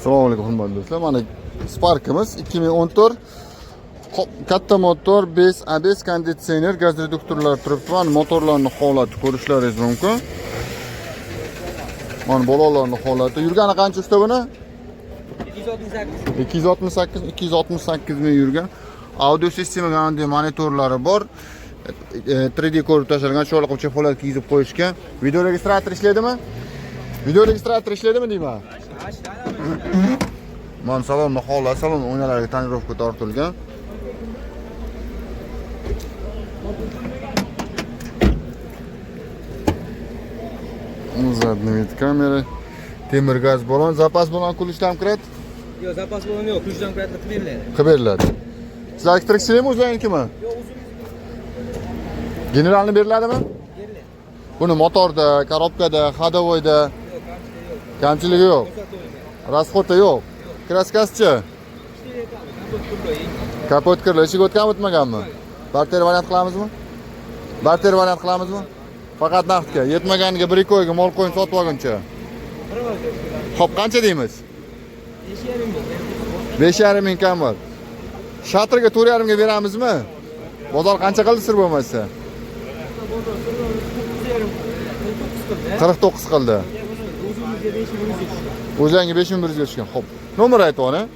Assalomu alaykum hurmatli do'stlar. Mana Sparkimiz 2014 katta motor, 5 ABS, konditsioner, gaz reduktorlar turibdi. Mana motorlarning holati ko'rishlaringiz mumkin. Mana bolalarning holati. Yurgani qancha usta buni? 268. 268 268 ming yurgan. Audio sistema qanday monitorlari bor. 3D ko'rib tashlangan, chiroyli qilib holat kiygizib qo'yishgan. Video registrator ishlaydimi? Video registrator ishlaydimi deyman? Mana salonni holati, salon o'ynalariga tonirovka tortilgan. Задний вид kamera. Temir gaz balon, zapas balon kulishdan ham kiradi? Yo'q, zapas balon yo'q, ключdan kiratib qilib beriladi. Qilib beriladi. Sizlar tirikchilikmi, o'zlaringnikimi? Yo'q, o'zimiz. Generalni beriladimi? Beriladi. Buni motorda, korobkada, ходовойda Yo'q, kamchiligi yo'q. Kamchiligi yo'q. Ko'rsatib Расходda yo'q. Kraskasichi? Kapot Kapot kirli, ishiga o'tgan o'tmaganmi? Barter variant qilamizmi? Barter variant qilamizmi? Faqat naqdga. Yetmaganiga 1-2 oyga mol qo'yib sotib olguncha. Xo'p, qancha deymiz? 5,5 ming kam bor. Shatrga 4,5 ga beramizmi? Bozor qancha qildi sir bo'lmasa? 49 qildi. O'zimizga 5100 tushdi. O'zlariga 5100 ga tushgan. Xo'p. Nomer aytib oling.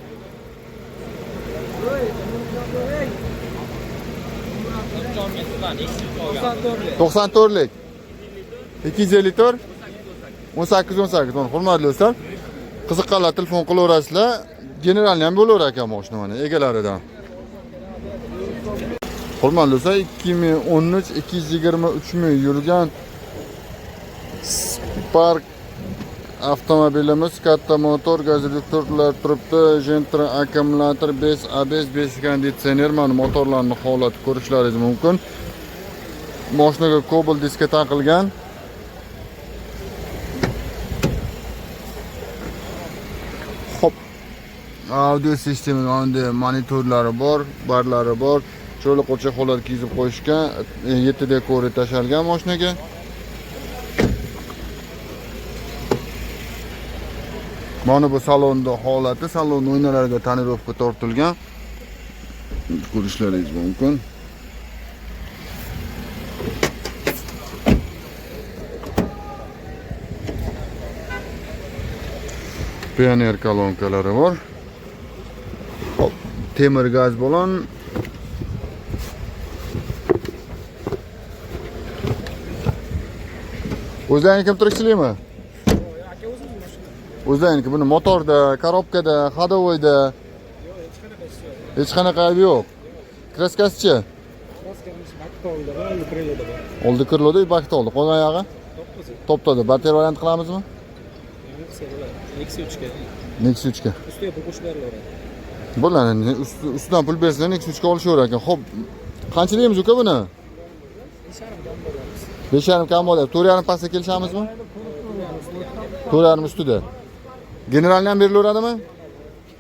94lik. 254 18 18. Mana hurmatli do'stlar, qiziqqanlar telefon qilaverasizlar. Generalni ham bo'laverar ekan mashina mana egalaridan. Hurmatli do'stlar, 2013 223 ming yurgan Spark avtomobilimiz, katta motor, gaz reduktorlar turibdi, Gentra akkumulyator, 5 ABS, 5 konditsioner, mana motorlarning holati ko'rishlaringiz mumkin. Mashinaga Cobalt diska taqilgan. Xo'p. Audio sistema monitorlari bor, barlari bor. Chiroyli qo'lcha holat kiygizib qo'yishgan, 7D ko'ri tashalgan mashinaga. Mana bu salonda holati, salon oynalariga tonirovka tortilgan. Ko'rishlaringiz mumkin. Pioneer kolonkalari bor. Hop, temir gaz balon. O'zlaring kim tirikchilikmi? Aka, o'zimiz mashina. O'zlaringniki. Buni motorda, korobkada, ходовойda Yo'q, hech qanaqa ish yo'q. Hech qanaqa aybi yo'q. Kraskasichi? Kraskamiz bakda oldi, oldi krылоda bor. Oldi kirlodi, bakda oldi. Qolgan yog'i To'qqiz. toptadi. Barter variant qilamizmi? Nexia bo'ladi. Nexia 3 ga. Nexia 3 ga. Ustiga pul qo'shib berilaveradi. Bo'ladi, ustidan pul bersalar Nexia 3 ga olishaverar ekan. Xo'p, qancha deymiz uka buni? 5,5 kam beramiz. 5,5 kam bo'lyapti. 4,5 pastga kelishamizmi? 4,5 ustida. Generalni ham berilaveradimi?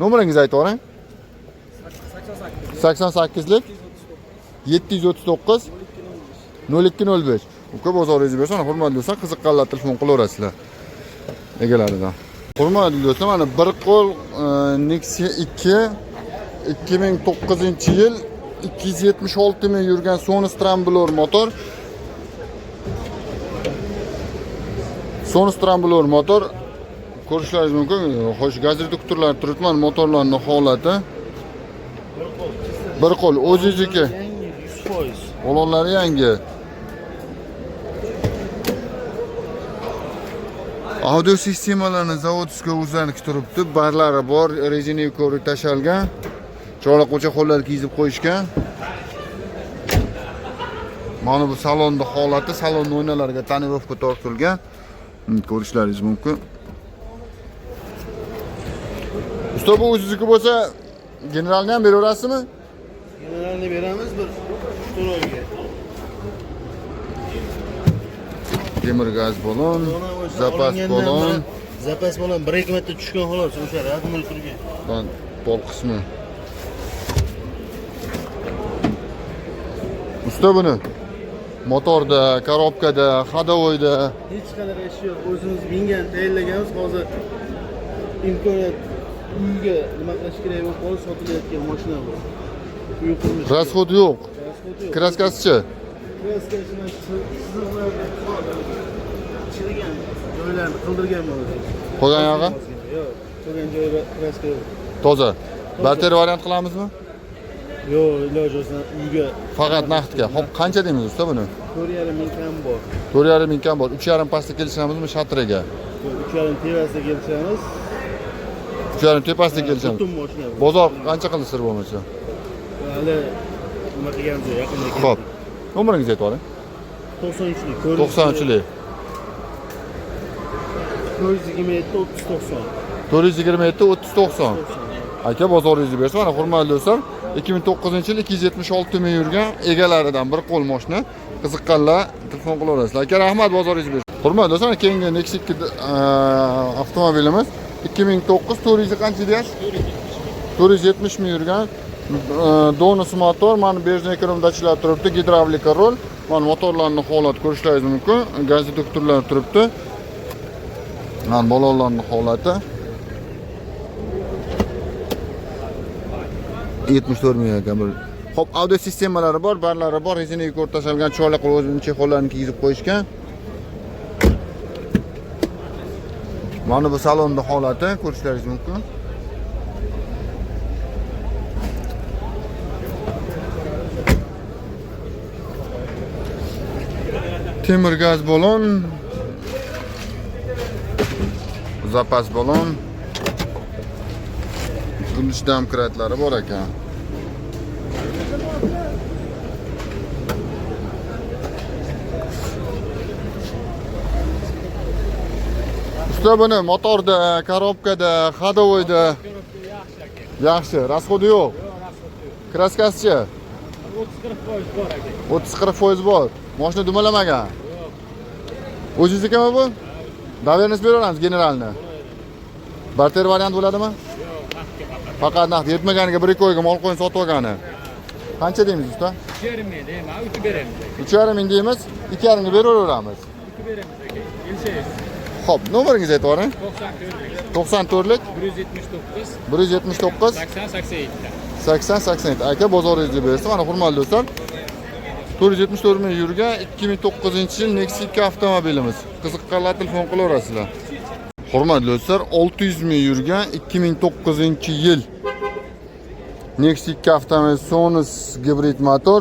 Nomeringizni aytib yuboring. 88lik 739 0205. Uka bozoringizni bersin, hurmatli do'stlar, qiziqqanlar telefon qilaverasizlar egalaridan. Hurmatli do'stlar, mana bir qo'l Nexia 2 2009-yil 276 ming yurgan Sony Stramblor motor. Sony Stramblor motor ko'rishlaringiz mumkin. Xo'sh, gaz reduktorlar turibdi, mana motorlarning holati. Bir qo'l o'zingizniki. Yangi 100%. Balonlari yangi. Audio sistemalarni zavodskiy o'zlariniki turibdi. Barlari bor, rezinaviy ko'rik tashalgan. Chiroyli qo'cha qo'llar kiygizib qo'yishgan. Mana bu salonda holati, salon oynalariga tonirovka tortilgan. Ko'rishlaringiz mumkin. Usta, bu o'zingizniki bo'lsa, generalni ham beraverasizmi? Generalni beramiz bir 3-4 oyga. Temir gaz balon, zapas balon, Zapas balon 1-2 marta tushgan xolos, o'sha radmul turgan. Lan pol qismi. Usta, buni motorda, korobkada, ходовойda Hech qanaqa ish yo'q. O'zimiz mingan, tayinlaganmiz. Hozir imkoniyat Uyga nima qilish kerak bo'lib qolib sotilayotgan mashina bu. Uy qurilishi. Расход yo'q. Расход yo'q. Kraskasichi? Kraskasini chiziqlarni chirigan joylarni qildirganman o'zim. Qolgan yog'i? Yo'q, qolgan joyida kraska yo'q. Toza. Barter variant qilamizmi? Yo'q, iloji bo'lsa uyga. Faqat naqdga. Xo'p, qancha deymiz usta buni? 4,5 ming kam bor. 4,5 ming kam bor. 3,5 pastda kelishramizmi shatriga? 3,5 tepasida kelishamiz. 3,5 tepasida kelishamiz. Butun mashina bu. Bozor qancha qildi sir bo'lmasa? Hali nima qilganimiz yo'q, yaqinda keldik. Xo'p. Nomeringizni aytib oling. 93lik. 93lik. 427 30 90. 427 30 90. Aka bozoringizni bersin. Mana hurmatli do'stlar, 2009-yil 276 ming yurgan egalaridan bir qo'l mashina. Qiziqqanlar telefon qilaverasizlar. Aka rahmat, bozoringizni bersin. Hurmatli do'stlar, keyingi Nexia 2 avtomobilimiz 2009 400 qancha deyasiz? 470 ming yurgan. Donus motor, mana benzin ekonomdachilar turibdi, gidravlika rol. Mana motorlarning holati ko'rishlaringiz mumkin. Gaz reduktorlar turibdi. Mana balonlarning holati. 74 ming ekan bir. Xo'p, audio sistemalari bor, barlari bor, rezinaga ko'rib tashalgan, chiroyli qilib o'zini chexollarini kiygizib qo'yishgan. Mana bu salonning holati ko'rishlaringiz mumkin. Temir gaz balon, zapas balon, kumush domkratlari bor ekan. Usta buni motorda, korobkada, ходовойda yaxshi, расходi yo'q. Kraskasichi? 30-40% bor aka. 30-40% bor. Mashina dumalamagan. O'zingiznikimi bu? Доверенность beraveramiz generalni. Barter variant bo'ladimi? Yo'q, naqdga faqat. Faqat naqd yetmaganiga 1-2 oyga mol qo'yini sotib olgani. Qancha deymiz usta? 3,5 ming deyman, 3 beramiz aka. 3,5 ming deymiz, 2,5 ga beraveramiz. 3 beramiz aka. Kelishamiz. Xo'p, nomeringizni aytib yuboring. 94lik 94lik 179 179 80 87. 80 87. Aka bozoringizni bersin. Mana hurmatli do'stlar, 474 ming yurgan 2009-yil Nexia 2 avtomobilimiz. Qiziqqanlar telefon qilaverasizlar. Hurmatli do'stlar, 600 ming yurgan 2009-yil Nexia 2 avtomobil Sonus gibrid motor.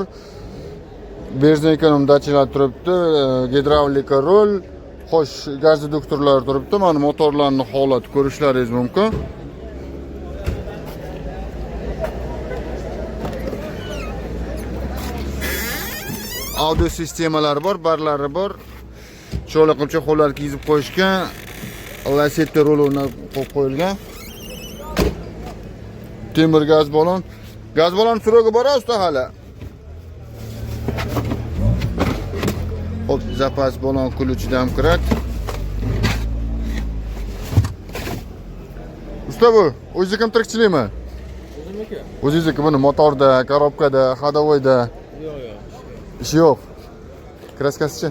Benzin ekonom dachilar turibdi, gidravlika rol, xo'sh, gaz reduktorlari turibdi. Mana motorlarning holati ko'rishlaringiz mumkin. Audio sistemalari bor, barlari bor. Chiroyli qilib chexollar kiygizib qo'yishgan. Lasetti rul o'rnatib qo'yib qo'yilgan. Temir gaz balon. Gaz balon surogi bor usta hali. Xo'p, zapas balon ключidan kirat. Usta bu o'zingiz kim tirikchilikmi? O'zimniki? O'zingizniki buni motorda, korobkada, ходовойda Yo'q, yo'q. ishi yo'q. Kraskasichi?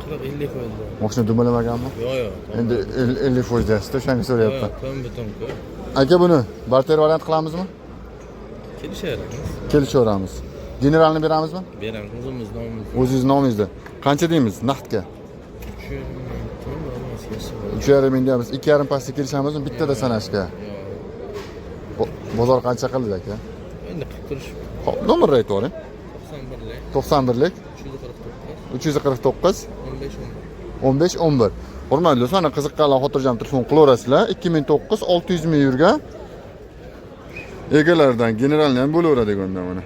40-50 foiz bor. Mashina dumalamaganmi? Yo'q, yo'q. Endi 50% deyapsiz-da, o'shanga so'rayapman. Tom butun-ku. Aka buni barter variant qilamizmi? Kelishaveramiz. Kelishaveramiz. Generalni beramizmi? Beramiz o'zimiz nomimiz. O'zingiz nomingizda. Qancha deymiz naqdga? 3,5 ming 3,5 ming deymiz. 2,5 pastga kelishamizmi bittada sanashga? Bozor qancha qildi aka? Endi qilib turish Xo'p, nomerni aytib yuboring. 91lik 91lik 349 349 15 15 11. Hurmatli do'stlar, ana qiziqqanlar xotirjam telefon qilaverasizlar. 2009 600 ming yurgan. Egalaridan generalni ham bo'laveradi unda mana.